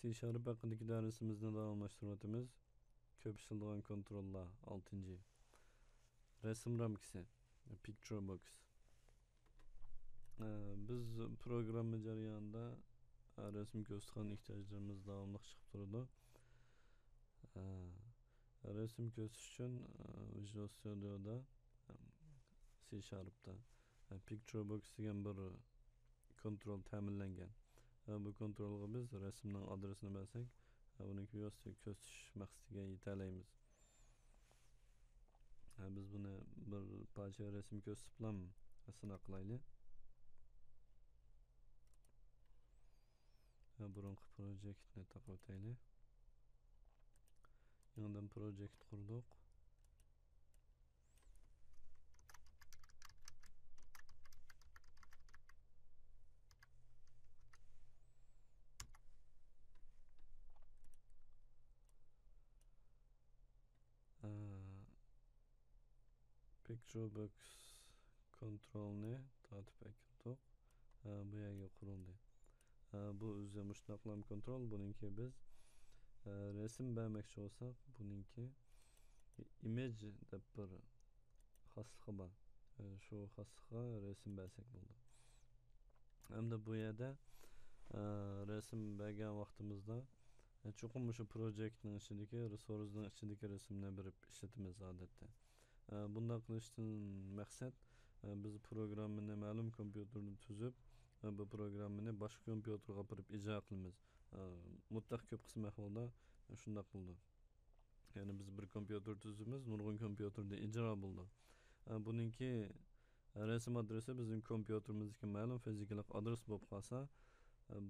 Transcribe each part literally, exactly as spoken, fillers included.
سى شارپ ھەققىدىكى دەرسىمىزنى داۋاملاشتۇرۇۋاتىمىز. كۆپ ئىشلىتىدىغان كونتروللار، ئالتىنچى. رەسىم رامكىسى، پىكچۇر بوكس. ئە، بىز پروگرامما جەريانىدا، ئە، رەسىم كۆرسىتىدىغان ئېھتىياجلىرىمىز داۋاملىق چىقىپ تۇرىدۇ. ئە، رەسىم كۆرسىتىش ئۈچۈن، ئە، ۋىژۇئال ستۇدىيودا، ئە، سى شارپتا، ئە، پىكچۇر بوكس دېگەن بىر كونترول تەمىنلەنگەن. ئە، بۇ كونترولغا بىز رەسىمنىڭ ئادرېسىنى بەرسەك، ئە، بۇنىڭكى بىۋاسىتە كۆرسىتىش مەقسىتىگە يېتەلەيمىز. ئە، بىز بۇنى بىر پارچە رەسىم كۆرسىتىپلا سىناق قىلايلى. ئە، بۇرۇنقى پروجېكتنى تاقىۋېتەيلى. يېڭىدىن پروجېكت قۇردۇق. ئە، پىكچۇر بوكس كونترولنى تارتىپ ئەكىردۇق. ئە، بۇ يەرگە قۇرۇلدى. ئە، بۇ ئۆزى مۇشۇنداقلام كونترول. بۇنىڭكى بىز، ئە، رەسىم بەرمەكچى بولساق، بۇنىڭكى ئىمېج دەپ بىر خاسلىقى بار. ئە، شۇ خاسلىققا رەسىم بەرسەك بولىدۇ. ھەمدە بۇ يەردە، ئە، رەسىم بەرگەن ۋاقتىمىزدا، ئە، چوقۇم مۇشۇ پروجېكتنىڭ ئىچىدىكى، رېسورسنىڭ ئىچىدىكى رەسىمنى بېرىپ ئىشلىتىمىز ئادەتتە. ئە، بۇنداق قىلىشتىن مەقسەت، ئە، بىز پروگراممىنى مەلۇم كومپيۇتېردا تۈزۈپ، ئە، بۇ پروگراممىنى باشقا كومپيۇتېرغا ئاپىرىپ ئىجرا قىلىمىز. ئە، مۇتلەق كۆپ قىسىم ئەھۋالدا شۇنداق بولىدۇ. يەنى بىز بىر كومپيۇتېر تۈزىمىز، نۇرغۇن كومپيۇتېردا ئىجرا بولىدۇ. ئە، بۇنىڭكى رەسىم ئادرېسى بىزنىڭ كومپيۇتېرىمىزدىكى مەلۇم فىزىكىلىق ئادرېس بولۇپ قالسا، ئە،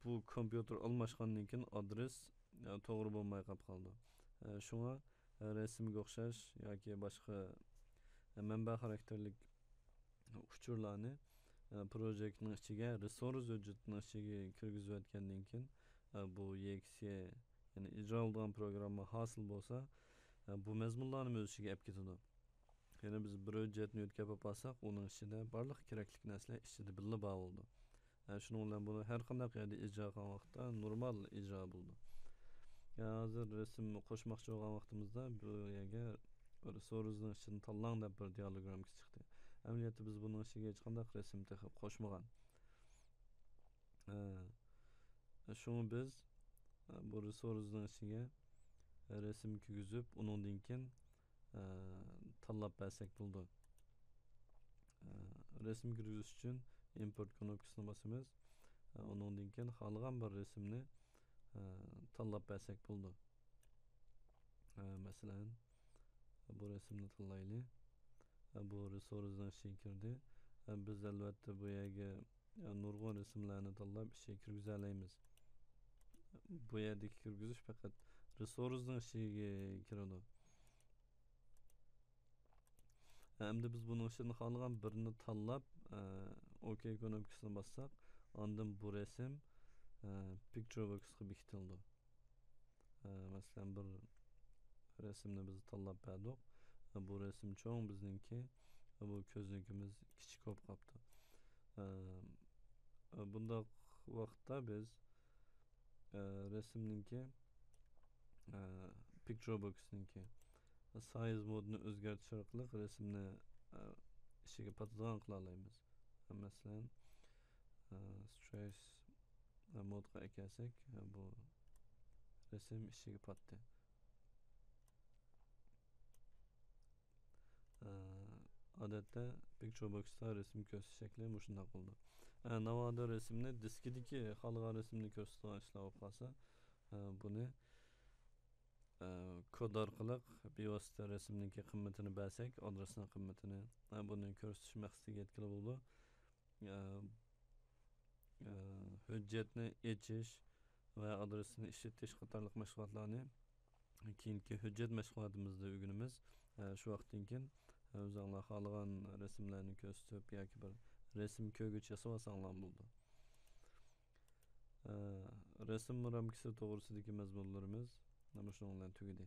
بۇ كومپيۇتېر ئالماشقاندىن كېيىن ئادرېس، ئە، توغرا بولماي قاپ قالىدۇ. ئە، شۇڭا، ئە، رەسىمگە ئوخشاش ياكى باشقا، ئە، مەنبە خاراكتېرلىك ئۇچۇرلارنى، ئە، پروجېكتنىڭ ئىچىگە، رېسورس ھۆججىتىنىڭ ئىچىگە كىرگۈزۈۋەتكەندىن كېيىن، ئە، بۇ يەكسى، يەنى ئىجرا قىلىدىغان پروگرامما ھاسىل بولسا، ئە، بۇ مەزمۇنلارنى ئۆز ئىچىگە ئەپ كېتىدۇ. يەنى بىز بىر ھۆججەتنى يۆتكەپ ئاپارساق، ئۇنىڭ ئىچىدە بارلىق كېرەكلىك نەرسىلەر ئىچىدە بىللە بار بولىدۇ. ئە، شۇنىڭ بىلەن بۇنى ھەر قانداق يەردە ئىجرا قىلغان ۋاقىتتا نورمال ئىجرا بولىدۇ. يا، ھازىر رەسىم قوشماقچى بولغان ۋاقتىمىزدا بۇ يەرگە رېسورسنىڭ ئىچىدىن تاللاڭ دەپ بىر دىئالوگ رامكىسى چىقتى. ئەمەلىيەتتە بىز بۇنىڭ ئىچىگە ھېچقانداق رەسىم تېخى قوشمىغان. ئە، شۇڭا بىز، ئە، بۇ رېسورسنىڭ ئىچىگە رەسىم كىرگۈزۈپ، ئۇنىڭدىن كېيىن، ئە، تاللاپ بەرسەك بولىدۇ. ئە، رەسىم كىرگۈزۈش ئۈچۈن ئىمپورت كۇنۇپكىسىنى باسىمىز. ئە، ئۇنىڭدىن كېيىن خالىغان بىر رەسىمنى، ئە، تاللاپ بەرسەك بولىدۇ. ئە، مەسىلەن، بۇ رەسىمنى تاللايلى. ئە، بۇ رېسورسنىڭ ئىچىگە كىردى. ئە، بىز ئەلۋەتتە بۇ يەرگە، ئە، نۇرغۇن رەسىملەرنى تاللاپ ئىچىگە كىرگۈزەلەيمىز. بۇ يەردىكى كىرگۈزۈش پەقەت رېسورسنىڭ ئىچىگە كىرىدۇ. ئەمدى بىز بۇنىڭ ئىچىدىن خالىغان بىرىنى تاللاپ، ئە، ئوكەي كۇنۇپكىسىنى باسساق، ئاندىن بۇ رەسىم، ئە، پىكچۇر بوكسقا بېكىتىلىدۇ. ئە، مەسىلەن، بىر رەسىمنى بىز تاللاپ بەردۇق. ئە، بۇ رەسىم چوڭ بىزنىڭكى، ئە، بۇ كۆزنىكىمىز كىچىك بولۇپ قاپتۇ. ئە، ئە، بۇنداق ۋاقىتتا بىز، ئە، رەسىمنىڭكى، ئە، پىكچۇر بوكسنىڭكى سايز مودىنى ئۆزگەرتىش ئارقىلىق رەسىمنى، ئە، ئىچىگە پاتىدىغان قىلالايمىز. مەسىلەن، ئە، سترېس مودقا ئەكەلسەك، ئە، بۇ رەسىم ئىچىگە پاتتى. ئە، ئادەتتە پىكچۇر بوكستا رەسىم كۆرسىتىش شەكلى مۇشۇنداق بولىدۇ. ئە، ناۋادا رەسىمنى دىسكىدىكى خالىغان رەسىمنى كۆرسىتىدىغان ئىشلار بولۇپ قالسا، ئە، بۇنى، ئە، كود ئارقىلىق بىۋاسىتە رەسىمنىڭكى قىممىتىنى بەرسەك، ئادرېسنىڭ قىممىتىنى، ئە، بۇنى كۆرسىتىش مەقسىتىگە يەتكىلى بولىدۇ. ئە، ئە، ھۆججەتنى ئېچىش ۋە ئادرېسنى ئىشلىتىش قاتارلىق مەشغۇلاتلارنى كېيىنكى ھۆججەت مەشغۇلاتىمىزدا ئۆگىنىمىز. ئە، شۇ ۋاقىتتىن كېيىن، ئە، ئۆزۈڭلار خالىغان رەسىملەرنى كۆرسىتىپ ياكى بىر رەسىم كۆرگۈچ ياسىۋالساڭلار بولىدۇ. ئە، رەسىم رامكىسى توغرىسىدىكى مەزمۇنلىرىمىز مانا شۇنىڭ بىلەن تۈگىدى.